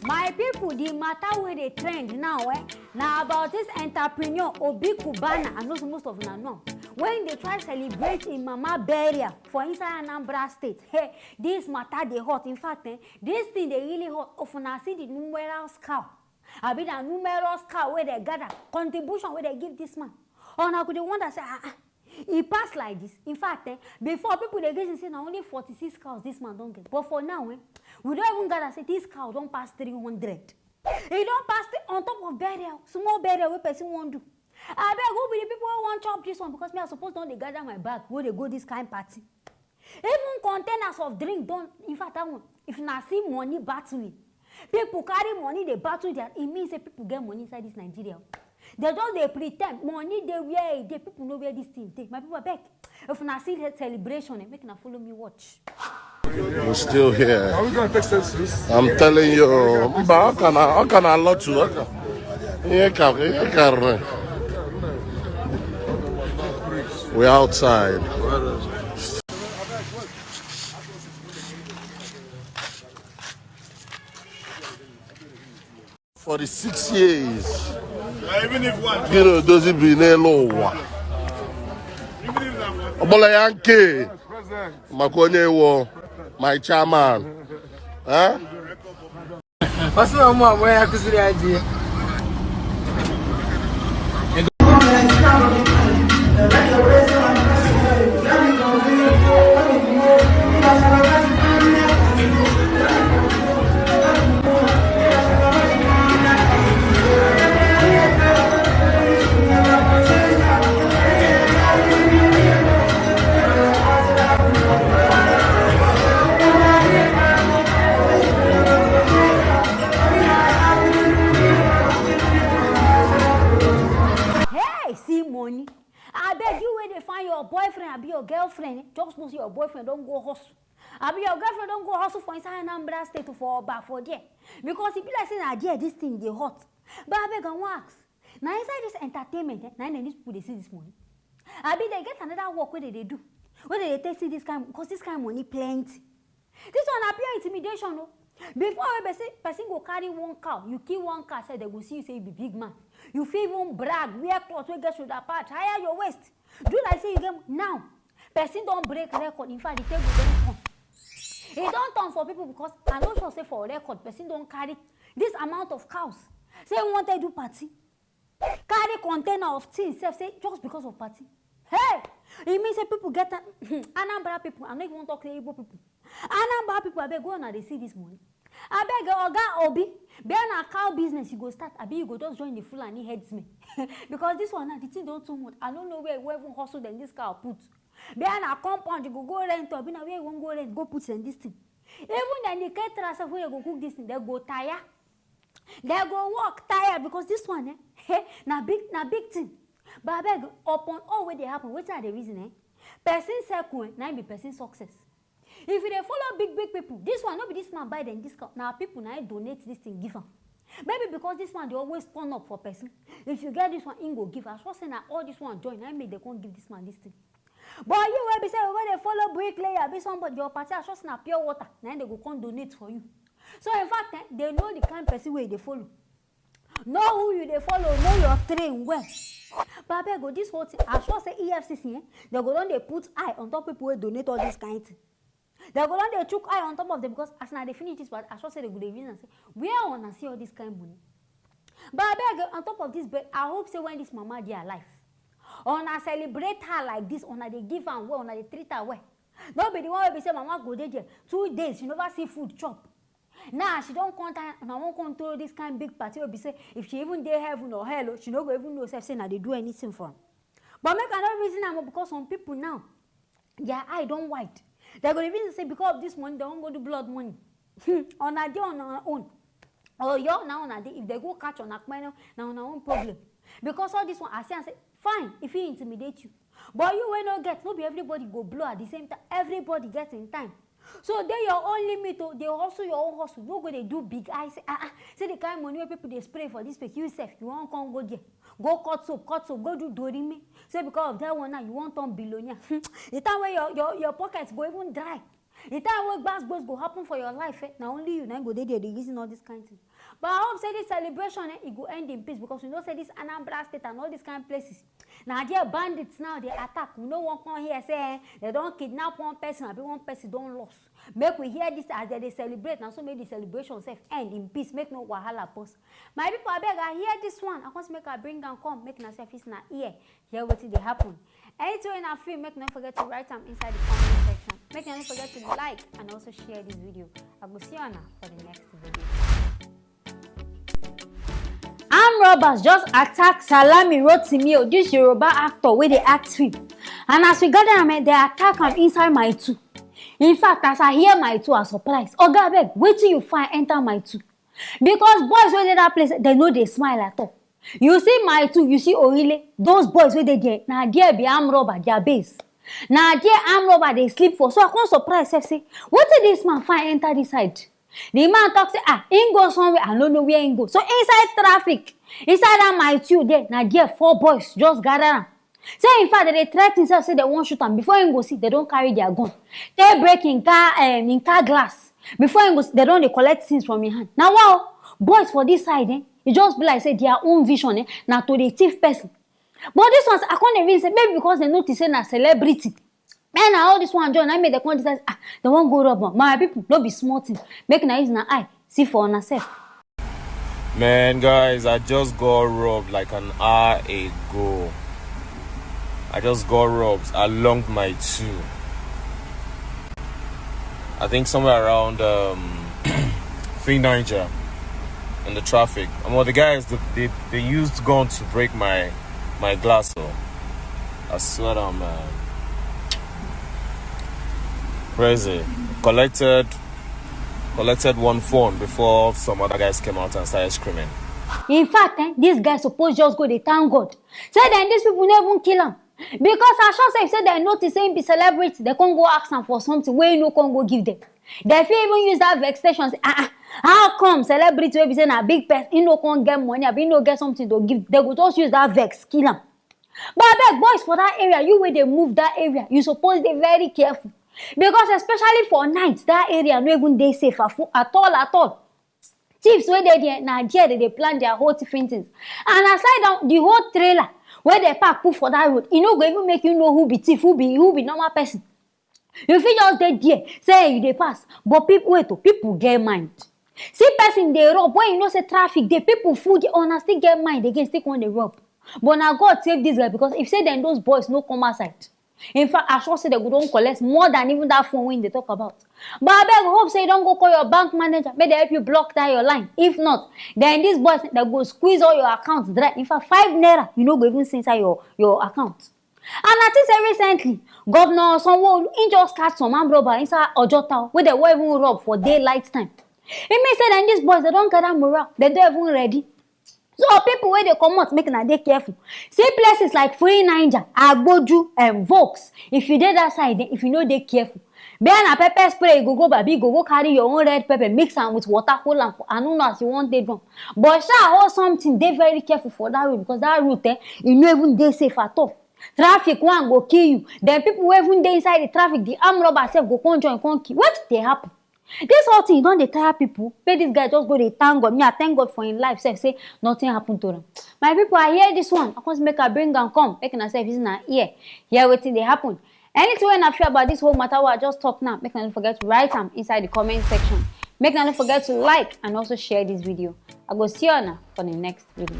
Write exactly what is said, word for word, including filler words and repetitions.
My people, the matter wey dey trend now, eh, na about this entrepreneur Obi Cubana. I know say most of una know am. When they try celebrate im mama burial for inside Anambra State, hey, this matter dey hot. In fact, eh, this thing dey really hot. If una see the numerous cow, abi na numerous cow wey dey gather, contribution wey dey give this man, una go dey wonder say, ah, ah, e pass like this. In fact, eh, before, people dey reason say na only forty-six cows this man don get. But for now, eh, we don even gather say this cow don pass three hundred. E don pass three, on top of burial, small burial wey person wan do. Abeg, who be the people wey wan chop this one? Because me, I suppose don dey gather my bag, go dey go this kind party. Even containers of drink don, in fact, that one, if una see money battling, people carry money dey battle there, e mean say people get money inside this Nigeria. They just dey pretend money dey where e dey. People know where this thing dey. My people, abeg, if una see the celebration, eh, make una follow me watch. We're still here. Are we gonna take census? I'm telling you, mba, how can I, how can I not to? How can, ihe ka, ihe ka rere. We're outside. Forty-six years. Even if one Gịnị odozi bi n'elu ụwa? Ọ bụla ya nke maka onye iwo, my chairman. Eh? Ọ sị na ụmụ agbọghọ ya kụziri ya di ya. Hey, see money. Abeg, you wey dey find your boyfriend abi your girlfriend, eh, just know say your boyfriend don go hustle. Abi your girlfriend don go hustle for inside Anambra State, for Oba, for there. Because e be like say na there this thing dey hot. But abeg, I wan ask, na inside this entertainment, eh, na im these people dey see this money? Abi they get another work wey they dey do, wey they dey take see this kind, because this kind money plenty. This one na pure intimidation o. Before wey person, person go carry one cow, you kill one cow, say they go see you say you be big man. You fit even brag, wear cloth wey get shoulder pad, higher your waist. Do like say you get, now, person don break record. In fact, the table don turn. E don turn for people because I no sure say for record, person don carry this amount of cows. Say he wan take do party. Carry container of things sef, say just because of party. Hey! E mean say people get am. Anambra people, I no even wan talk say Igbo people. Anambra people, abeg, where una dey see this money? Abeg, Oga Obi, be na cow business you go start, abi you go just join the Fulani herdsmen? Because this one now, the thing don too much. I no know where, where even hustle dem this cow put. Be na compound you go go rent, abi na where you wan go rent, go put dem this thing. Even dem, the caterer sef wey dey go cook this thing, dem go tire. Dem go work tire because this one, eh, na big, na big thing. But abeg, upon all wey dey happen, wetin I dey reason, eh? Person circle, eh, na im be person success. If you dey follow big, big people, this one, no be this man buy dem this cow. Na people na im donate this thing give am. Maybe because this man dey always turn up for person. If you get this one, im go give. I sure say na all this one join, na im make dem come give this man this thing. But you wey be say you go dey follow bricklayer, be somebody, your party, I sure say na pure water na im dem go come donate for you. So in fact, eh, they know the kind person wey you dey follow. Know who you dey follow, know your train well. But abeg o, this whole thing, I sure say E F C C, eh, they go don dey put eye on top people wey donate all this kind thing. They go don dey chook eye on top of them because as una dey finish this part, I sure say they go dey reason say, where una see all this kind money? But abeg, on top of this bed, I hope say when this mama dey alive, una celebrate her like this, una dey give am well, una dey treat her well. No be the one wey be say mama go dey there two days, she never see food chop. Now she don come tire, una wan come throw this kind big party wey be say if she even dey heaven or hell, oh, she no go even know sef say una dey do anything for am. But make I no reason am o, because some people now, their eye don wide. They go dey reason say because of this money, they wan go do blood money. Una dey on una own. Oyo, na una dey. If they go catch una kpeno, na una own problem. Because all this one, I see am say, fine, e fit intimidate you. But you wey no get, no be everybody go blow at the same time. Everybody get im time. So dey your own limit o, dey hustle your own hustle. No go dey do big eye, say, ah, ah, see the kind money wey people dey spray for this place. You sef, you wan come go there, go cut soap, cut soap, go do dorime. Say because of that one now, you wan turn billionaire. The time wey your, your, your pocket go even dry. The time wey gbas gbos go happen for your life, eh, na only you na go dey there dey reason all this kind thing. But I hope say this celebration, eh, e go end in peace, because we know say this Anambra State and all these kind places, na there bandits now dey attack. We no wan come hear say, eh, they don kidnap one person, abi one person don lost. Make we hear this as they dey celebrate, na so make the celebration sef end in peace, make no wahala burst. My people, abeg, I hear this one, I come say make I bring am come, make una sef use una ear hear wetin dey happen. Anything wey una feel, make una no forget to write am inside the comment section. Make una no forget to like and also share this video. I go see una for the next video. Armed robbers just attack Salami Rotimi, o, this Yoruba actor wey dey act film. And as we gather am, eh, they attack am inside Mile Two. In fact, as I hear Mile Two, I surprise. Oga, abeg, wetin you find enter Mile Two? Because boys wey dey that place, they no dey smile at all. You see Mile Two, you see Orile, those boys wey dey there, na there be armed robber their base. Na there armed robber dey sleep for. So I come surprise sef say, wetin this man find enter this side? The man talk say, ah, him go somewhere, I no know where him go. So inside traffic, inside that Mile Two there, na there four boys just gather am. Say in fact, they dey threaten sef say they wan shoot am. Before him go see, they don carry their gun, take break him car, um, him car glass. Before him go see, they don dey collect things from him hand. Na wa o, boys for this side, eh, e just be like say their own vision, eh, na to dey thief person. But this ones, I come dey reason say maybe because they notice say na celebrity, and na all this one join, na make they come decide, ah, they wan go rob am. My people, no be small thing. Make una use una eye see for una sef. Man, guys, I just got robbed like an hour ago. I just got robbed along Mile Two. I think somewhere around, um, Free Niger in the traffic. And what the guys, they, they, they used gun to break my my glass. So I swear down, man. Crazy. Collected collected one phone before some other guys came out and started screaming. In fact, eh, this guy suppose just go dey thank God. Say then these people no even kill am. Because I sure say if say they notice say him be celebrity, they come go ask am for something wey he no come go give them. They fit even use that vexation say, ah, ah, how come celebrity wey be say na big person, he no come get money, abi he no get something to give? They go just use that vex kill am. But abeg, boys for that area, you wey dey move that area, you suppose dey very careful. Because especially for night, that area no even dey safe at, at all, at all. Thieves wey dey there, na there they dey plan their whole thiefing things. And aside down, the whole trailer wey they park put for that road, e no go even make you know who be thief, who be who be normal person. You fit just dey there, say you dey pass, but people, wait o, people get mind. See person dey rob when you know say traffic dey, people full there, una still get mind again, still come dey rob. But na God save this guy, because if say then those boys no come outside, in fact, I sure say they go don collect more than even that phone wey they talk about. But abeg, hope say you don go call your bank manager, make they help you block that your line. If not, then these boys, they go squeeze all your accounts dry. In fact, five naira, you no go even see inside your, your account. And I think say recently, Governor Sanwo-Olu, he just catch some armed robber inside Ojota, wey they wan even rob for daylight time. E mean say then these boys, they don gather morale, they don even ready. So people wey dey comot, make una dey careful. See places like Free Niger, Agboju, and Volks. If you dey that side, eh, if you no dey careful, be na pepper spray, you go go babi, you go go carry your own red pepper, mix am with water, hold am for, I no know as you wan take do am. But sha, hold something, dey very careful for that road, because that route, eh, e no even dey safe at all. Traffic one go kill you. Then people wey even dey inside the traffic, the armed robber sef go come join, come kill. Wetin dey happen? This whole thing don dey tire people. Make this guy just go dey thank God. Me, I thank God for him life sef, say nothing happen to am. My people, I hear this one, I come make I bring am come, make una sef use una ear hear wetin dey happen. Anything wey una feel about this whole matter wey I just talk now, make una no forget to write am inside the comment section. Make una no forget to like and also share this video. I go see una for the next video.